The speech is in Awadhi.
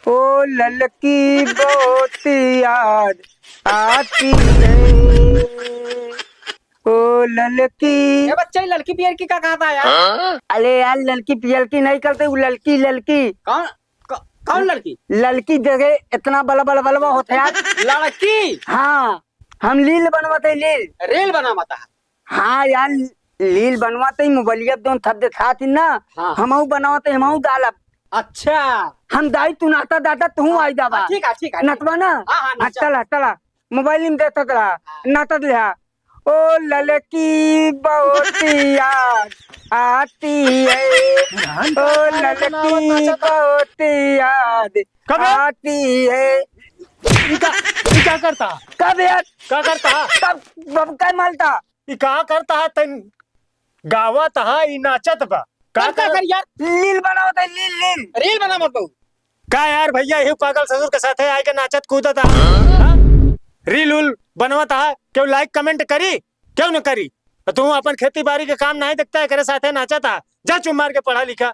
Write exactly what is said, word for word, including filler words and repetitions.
ओ ललकी बहुत याद आती है, ओ ललकी। ए बच्चा, ई ललकी पियरकी का कहत ह यार? अरे यार, ललकी पियरकी नहीं कहते, उ ललकी, ललकी। कौन, क-, कौन लड़की? ललकी देखे इतना बला, बला, बलवा होत ह यार। लड़की? हाँ, हम लील बनवत ही, लील। रील बनावत ह? हाँ यार, लील बनवत ही, मोबाइलिया दोन थप देखात ही ना, हाँ। हमहू बनवत ही, हमहू डालब। अच्छा। हम दाई तू नाता दाता, तू हाँ, आई जाबा। हाँ, ठीक है, ठीक है, ठीक है। नचबा ना? हाँ, हाँ, हाँ, नचा। चला, चला। मोबाइल में देखत रहा, हाँ। नाचत रहा। ओ ललकी बहुत याद आती है, बुढ़ान ओ का खाना बनावत ललकी नाचत। बहुत याद कब है? आती है। ई का, ई का करता? कब यार? का करता? कब, कब का मलता? ई का करता है? तन गावत है, ई नाचत बा। का तब का कर- कर यार? लील बनावत है, लील, लील। रील बनावत बा। का यार भैया, यही पागल ससुर के साथे आके नाचत कूदत आ? हाँ? रील उल बनवत आ, केहू like comment करी? केहू न करी? तो तू अपन खेती बारी के काम नहीं देखता है, एकरे साथे नाचत आ? जा चुप मार के पढ़ा लिखा।